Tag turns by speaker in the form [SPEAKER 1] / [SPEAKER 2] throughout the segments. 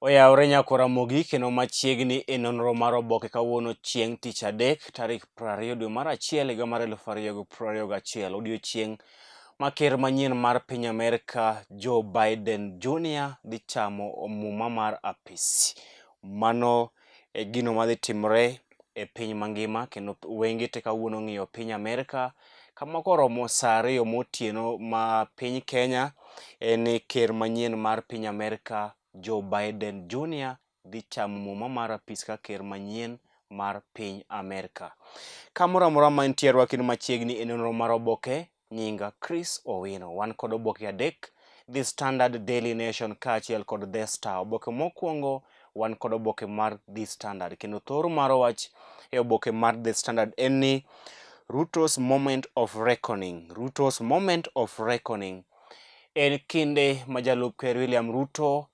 [SPEAKER 1] Oyawre nyakora mogik kendo machiegni e nonro mar oboke kawuono chieng' tich adek tarik 20 dwe mar achiel higa mar 2021 odiochieng' ma ker manyien mar piny Amerka Joe Biden Jr. dhi chamo muma mar apis. Mano e gino madhi timore e piny mangima kendo wenge te kawuono ng'iyo piny Amerka kama koromo saa ariyo motieno ma piny Kenya en ni ker manyien mar piny Amerka Joe Biden Jr. dhi chamo muma mar apis ka ker manyien mar piny Amerka. Kamoro amora ma intie rwakni machiegni e nonro mar oboke nyinga Chris Owino. Wan kod oboke adek, The Standard, Daily Nation kaachiel kod The Star. Oboke mokwongo wan kod oboke mar The Standard kendo thor mar wach e oboke mar The Standard en ni Ruto's moment of reckoning. Ruto's moment of reckoning en kinde ma jalup ker William Ruto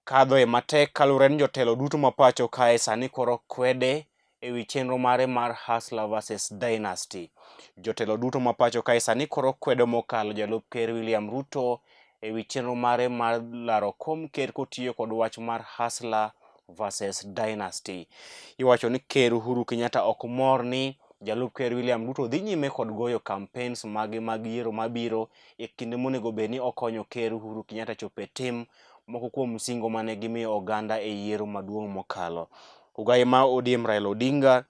[SPEAKER 1] kadhoe matek kaluwore ni jotelo duto ma pacho kae sani koro kwede e wi chenro mare mar Hustler versus Dynasty. Jotelo duto ma pacho kae sani koro kwedo mokalo jalup ker William Ruto e wi chenro mare mar laro kom ker kotiyo kod wach mar Hustler versus Dynasty. Iwacho ni ker Uhuru Kenyatta ok mor ni jalup ker William Ruto dhi nyime kod goyo campaigns mage mag yiero mabiro e kinde monego bed ni okonyo ker Uhuru Kenyatta chopo e tim moko kuom singo mane gimiyo oganda e yiero maduong' mokalo. Ogai ma ODM Raila Odinga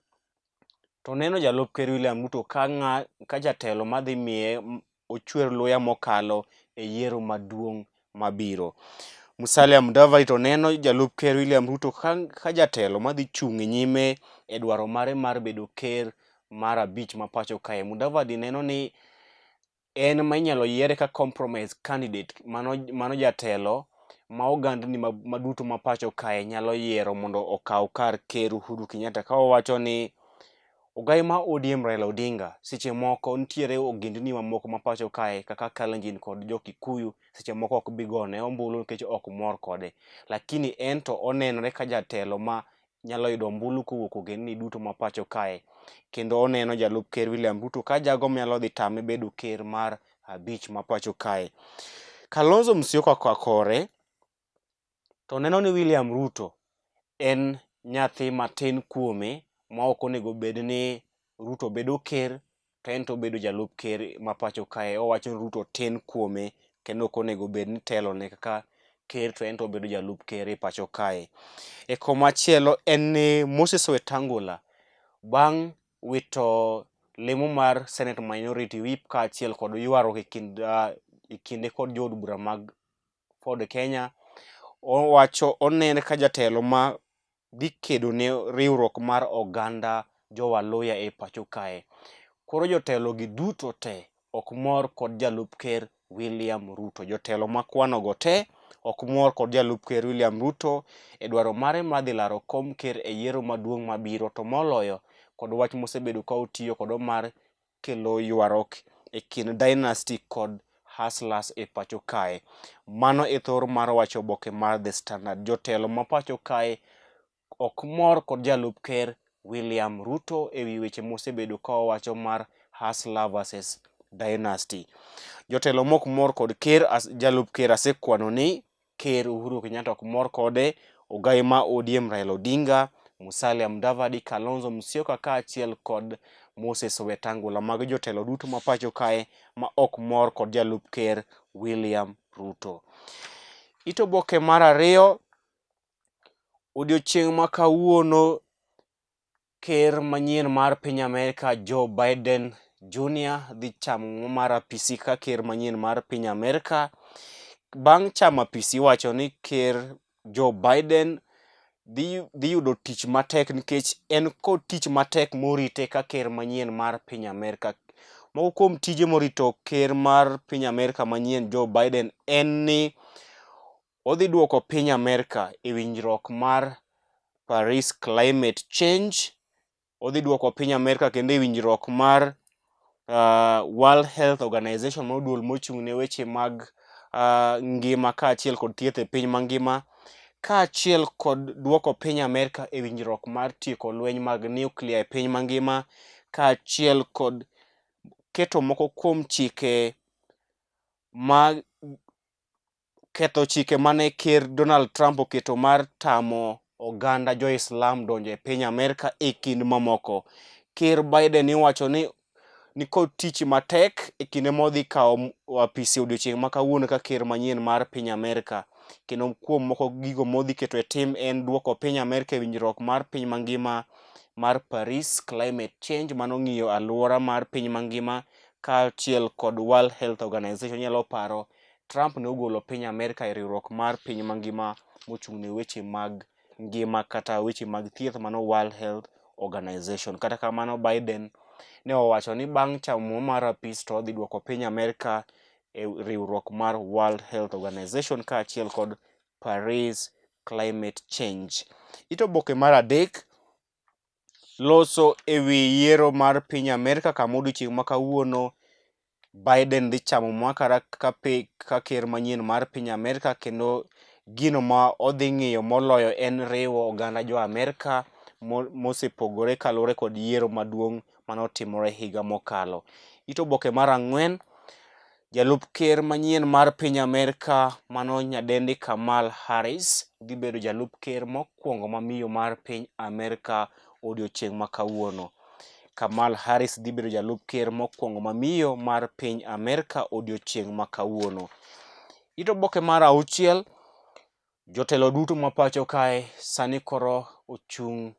[SPEAKER 1] to neno jalup ker William Ruto ka, ng'a, ka jatelo madhi miye ochwer luya mokalo e yiero maduong' mabiro. Musalia Mudavadi to neno jalup ker William Ruto ka, ka jatelo madhi chung' e nyime e dwaro mare mar bedo ker mar abich ma pacho kae. Mudavadi neno ni en ma inyalo yiere ka compromise candidate mano, mano jatelo ma ogandni maduto ma pacho kae nyalo yiero mondo okaw kar ker Uhuru Kenyatta ka owacho ni ogai ma ODM Raila Odinga seche moko nitiere ogendni mamoko ma pacho kae kaka Kalenjin kod jo Kikuyu seche moko ok bi gone ombulu nikech ok mor kode, lakini en to onenore ka jatelo ma nyalo yudo ombulu kowuok ogendni duto ma pacho kae kendo oneno jalup ker William Ruto ka jago manyalo dhi tame bedo ker mar abich ma pacho kae. Kalonzo Musyoka ka kore to neno ni William Ruto en nyathi matin kuome ma ok onego bed ni Ruto bedo ker to en to obedo jalup ker ma pacho kae. Owacho ni Ruto tin kuome kendo ok onego bed ni telone kaka ker to en to obedo jalup ker e pacho kae. E komachielo en ni Moses Wetangula bang' wito lemo mar Senate Minority Whip kaachiel kod ywaruok e kind, e kinde kod jood bura mag Ford Kenya, owacho onene ka jatelo ma dhi kedo ne riwruok mar oganda jo-Waluya e pacho kae. Koro jotelo gi duto te ok mor kod jalup ker William Ruto. Jotelo makwano go te ok mor kod jalup ker William Ruto e dwaro mare mar dhi laro kom ker e yiero maduong' mabiro to moloyo kod wach mosebedo ka otiyo kodo mar kelo ywaruok e kind dynasty kod hustlers e pacho kae. Mano e thor mar wacho oboke mar The Standard. Jotelo ma pacho kae ok mor kod jalup ker William Ruto e wi weche mosebedo ka owacho mar hustler versus dynasty. Jotelo mok mor kod ker jalup ker asekwano ni Ker Uhuru Kenyatta ok mor kode, ogai ma ODM Raila Odinga, Musalia Mudavadi, Kalonzo Musyoka kaachiel kod Moses Wetangula. Mago jotelo duto ma pacho kae ma ok mor kod jalup ker William Ruto. It oboke mar ariyo, odiochieng' ma kawuono Ker manyien mar piny Amerka Joe Biden Jr. dhi chamo muma mar apisi ka ker manyien mar piny Amerka. Bang' chamo apisi iwacho ni ker Joe Biden dhi, dhi yudo tich matek nikech en kod tich matek morite ka ker manyien mar piny Amerka. Moko kuom tije morito ker mar piny Amerka manyien Joe Biden en ni odhi duoko piny Amerka e winjruok mar Paris Climate Change, odhi duoko piny Amerka kendo e winjruok mar World Health Organization mano duol mochung' ne weche mag ngima kaachiel kod thieth e piny mangima, kaachiel kod duoko piny Amerka e winjruok mar tieko lweny mag nuklia e piny mangima, kaachiel kod keto moko kuom chike ma ketho chike mane Ker Donald Trump oketo mar tamo oganda jo-Islam donjo e piny Amerka e kind mamoko. Ker Biden iwacho ni nikod tich matek e kinde modhi kawo apisi odiochieng' ma kawuono ka ker manyien mar piny Amerka. Kendo kuom moko gigo modhi keto e tim en duoko piny Amerka e winjruok mar piny mangima mar Paris Climate Change mano ng'iyo alwora mar piny mangima kaachiel kod World Health Organization. Inyalo paro Trump ne ogolo piny Amerka e riwruok mar piny mangima mochung' ne weche mag ngima kata weche mag thieth mano World Health Organization. Kata kamano Biden ne owacho ni bang' chamo mar apis to odhi duoko piny Amerka e riwruok mar World Health Organization kaachiel kod Paris Climate Change. It oboke mar adek loso e wi yiero mar piny Amerka kama odiochieng' ma kawuono Biden dhi chamo mwakara ka, ka ker manyien mar piny Amerka kendo gino ma odhi ng'iyo moloyo en riwo oganda jo Amerka mosepogore kaluwore kod yiero maduong' mane otimore higa mokalo. It oboke mar ang'wen, jalup ker manyien mar piny Amerka mano nyadendi Kamala Harris dhi bedo jalup ker mokwongo ma miyo mar piny Amerka odiochieng' ma kawuono. Kamala Harris dhi bedo jalup ker mokwongo ma miyo mar piny Amerka odiochieng' ma kawuono. It oboke mar auchiel, jotelo duto ma pacho kae sani koro ochung'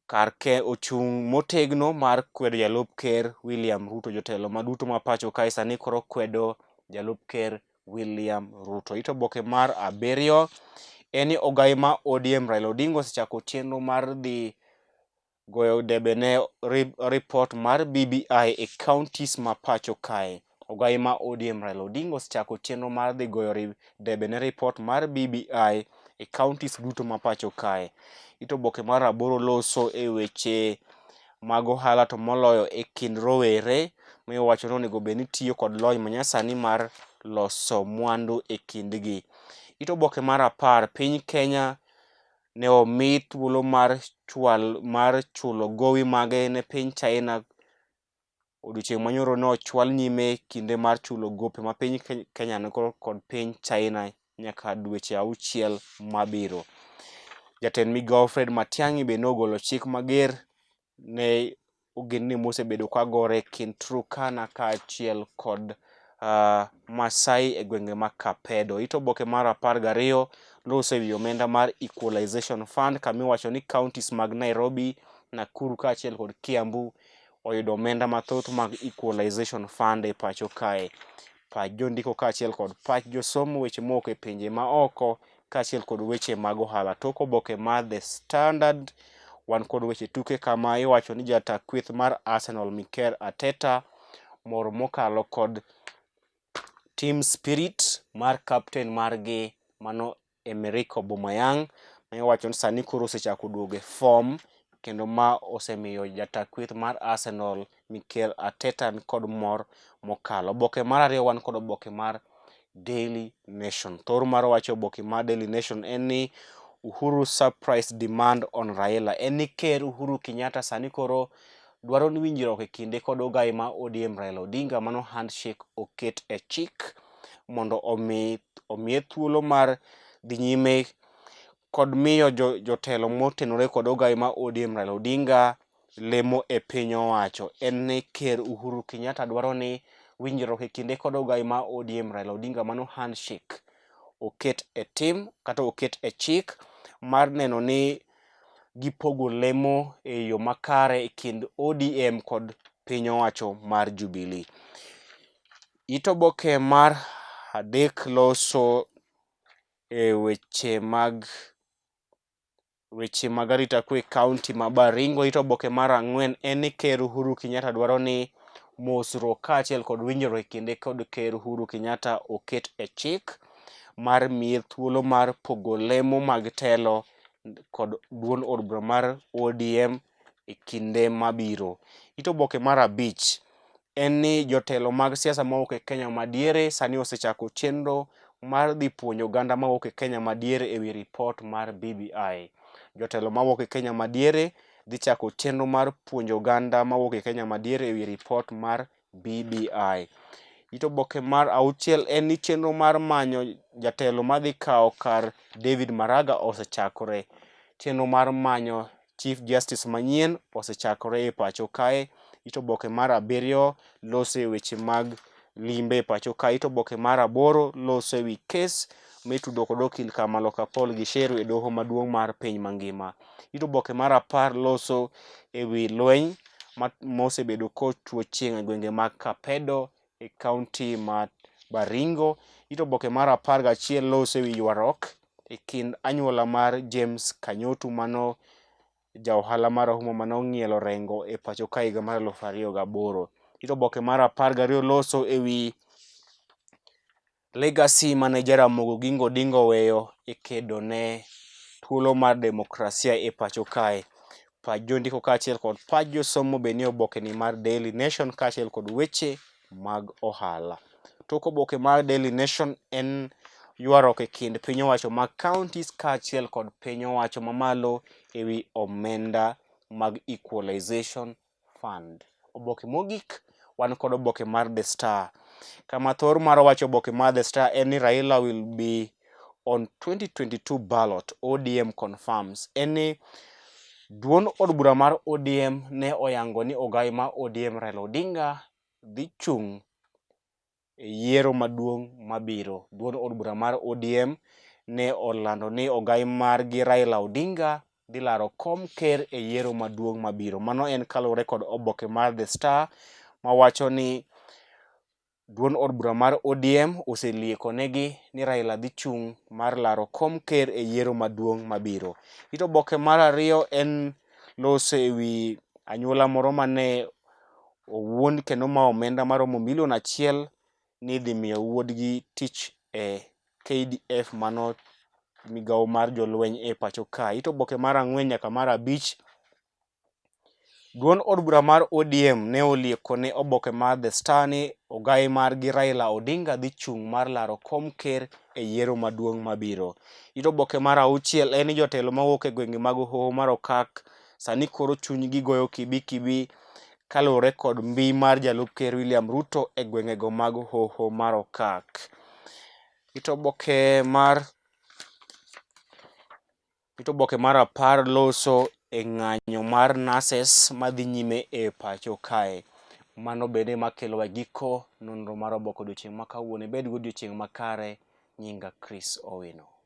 [SPEAKER 1] kar ke ochung' motegno mar kwedo jalup ker William Ruto. Jotelo maduto ma pacho kae sani koro kwedo jalup ker William Ruto. It oboke mar abiriyo en ni ogai ma ODM Raila Odinga osechako chenro mar dhi goyo debe ne ripot mar BBI e counties ma pacho kae. Ogai ma ODM Raila Odinga osechako chenro mar dhi goyo debe ne ripot mar BBI e counties duto ma pacho kae. It oboke mar aboro loso e weche mag ohala to moloyo e kind rowere miwacho ni onego bed ni tiyo kod lony manyasani mar loso mwandu e kindgi. It oboke mar apar, piny Kenya ne omi thuolo mar chwal mar chulo gowi mage ne piny China Odiochieng' manyoro ne ochwal nyime kinde mar chulo gope ma piny Kenya nigo kod piny China nyaka dweche auchiel mabiro. Jatend migao Fred Matiang'i be nogolo chik mager ne ogendni mosebedo ka gore kind Turkana kaachiel kod Maasai e gwenge ma Kapedo. It oboke mar 12 loso e wi omenda mar Equalization Fund kama iwacho ni counties mag Nairobi, Nakuru kaachiel kod Kiambu oyudo omenda mathoth mag Equalization Fund e pacho kae. Pach jondiko kaachiel kod pach josomo weche mowuok e pinje ma oko kaachiel kod weche mag ohala. Tok oboke mar The Standard wan kod weche tuke kama iwacho ni jata kweth mar Arsenal Mikel Arteta mor mokalo kod team spirit mar captain margi mano Emerick Aubameyang ma iwacho ni sani koro osechako duogo e form kendo ma osemiyo jata kweth mar Arsenal Mikel Arteta nikod mor mokalo. Oboke mar ariyo wan kod oboke mar Daily Nation. Thor mar wacho oboke mar Daily Nation en ni Uhuru surprise demand on Raila. En ni Ker Uhuru Kenyatta sani koro dwaro ni winjruok e kinde kod ogai ma ODM Raila Odinga mano handshake oket e chik mondo omi omiye thuolo mar dhi nyime kod miyo jotelo motenore kod ogai ma ODM Raila Odinga lemo e piny owacho en ni Ker Uhuru Kenyatta dwaro ni winjruok e kinde kod ogai ma ODM Raila Odinga mano handshake oket e tim kata oket e chik mar neno ni gipogo lemo e yo makare e kind ODM kod piny owacho mar Jubilee. It oboke mar adek loso e weche mag weche mag arita kwe e kaunti ma Baringo. It oboke mar ang'wen en ni Ker Uhuru Kenyatta dwaro ni mosruok kaachiel kod winjruok e kinde kod Ker Uhuru Kenyatta oket e chik mar miye thuolo mar pogo lemo mag telo kod duond od bura mar ODM e kinde mabiro. It oboke mar abich en ni jotelo mag siasa mawuok e Kenya madiere sani osechako chenro mar dhi puonjo oganda mawuok e Kenya madiere e wi ripot mar BBI. Jotelo mawuok e Kenya madiere dhi chako chenro mar puonjo oganda mawuok e Kenya madiere e wi ripot mar BBI. It oboke mar auchiel en ni chenro mar manyo jatelo madhi kawo kar David Maraga osechakore. Chenro mar manyo Chief Justice manyien osechakore e pacho kae. It oboke mar abiriyo loso e weche mag limbe e pacho kae. It oboke mar aboro loso e wi kes mitudo kod okil Kamaloka Paul Gicheru e doho maduong' mar piny mangima. It oboke mar apar loso e wi lweny mosebedo kochwo chieng' e gwenge mag Kapedo e kaunti ma Baringo. It oboke mar 11 loso e wi ywaruok e kind anyuola mar James Kanyotu mano ja ohala marahuma mane ong'ielo rengo e pacho ka higa mar 2008. It oboke mar 12 loso e wi legacy mane Jaramogi Oginga Odinga oweyo e kedo ne thuolo mar demokrasia e pacho kae. Pach jondiko kaachiel kod pach josomo be nie obokeni mar Daily Nation kaachiel kod weche mag ohala. Tok oboke mar Daily Nation en ywaruok e kind piny owacho mag counties kaachiel kod piny owacho mamalo e wi omenda mag equalization fund. Oboke mogik wan kod oboke mar The Star. Kama thor mar wacho oboke mar The Star en ni Raila will be on 2022 ballot, ODM confirms. En ni duond od bura mar ODM ne oyango ni ogai mar ODM Raila Odinga dhi chung' e yiero maduong' mabiro. Duond od bura mar ODM ne olando ni ogai margi Raila Odinga dhi laro kom ker e yiero maduong' mabiro. Mano en kaluwore kod oboke mar The Star mawacho ni duond od bura mar ODM oselieko negi ni Raila dhi chung' mar laro kom ker e yiero maduong' mabiro. It oboke mar ariyo en loso e wi anyuola moro mane owuond kendo ma omenda maromo milion achiel ni idhi miyo wuodgi tich e KDF mano migawo mar jolweny e pacho ka. It oboke mar ang'wen nyaka mar abich Duond od bura mar ODM ne olieko ne oboke mar The Star ni ogai margi Raila Odinga dhi chung' mar laro kom ker e yiero maduong' mabiro. It oboke mar auchiel en ni jotelo mawuok e gwenge mag Hoho mar Okak sani koro chunygi goyo kibi kibi kaluwore kod mbi mar jalup ker William Ruto e gwengego mag Hoho mar Okak. It oboke mar It oboke mar apar loso e ng'anyo mar nurses madhi nyime e pacho kae. Mano bende makelo e giko nonro mar oboke odiochieng' ma kawuono. Ibed gi odiochieng' makare. Nyinga Chris Owino.